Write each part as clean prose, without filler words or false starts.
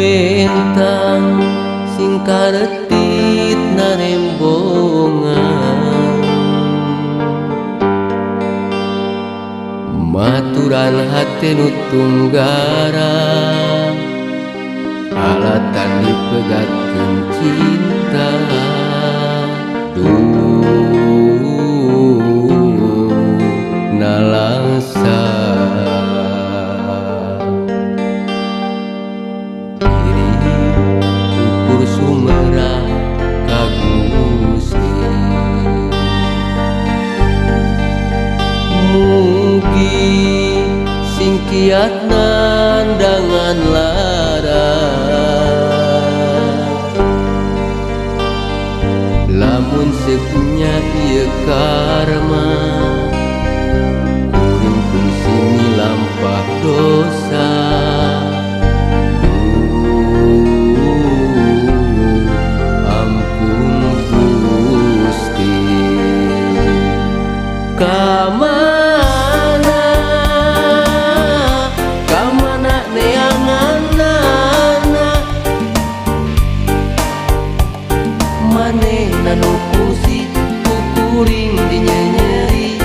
Bentang sing karetit narembongan, maturan hate nu tunggara, alatan dipegatkeun cinta. Duh nalangsa diri ukur sumerah ka Gusti. Mugi sing kiat nandangan lara, lamun seunya ieu karma, kuring kungsi milampah dosa. Duh, ampun Gusti. Kamana, kamana neanganana, manehna nu kungsi ku kuring dinyenyeri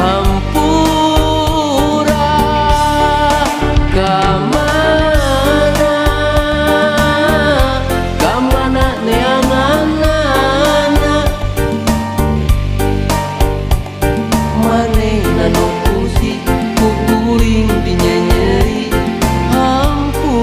hampura. Kamana, kamana neanganana, manehna nu kungsi ku kuring dinyenyeri hampura.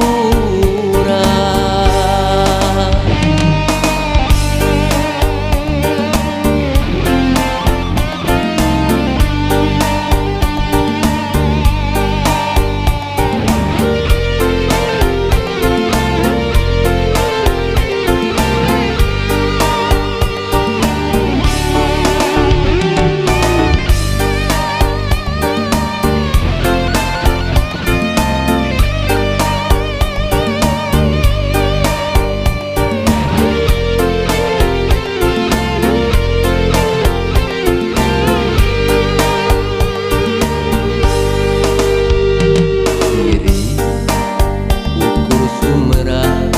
Diri ukur sumerah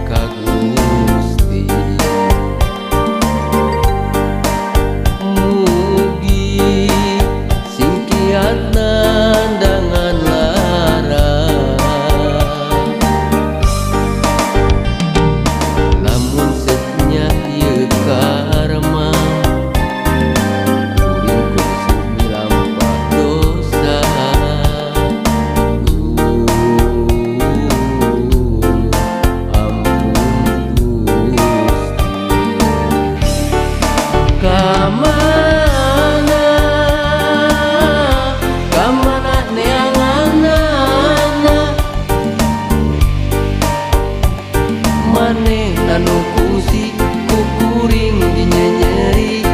ka Gusti. Mugi sing kiat nandangan lara, lamun seunya ieu karma, kuring kungsi milampah dosa. Duh, ampun Gusti. Kamana, kamana neanganana, manehna nu kungsi ku kuring dinyenyeri.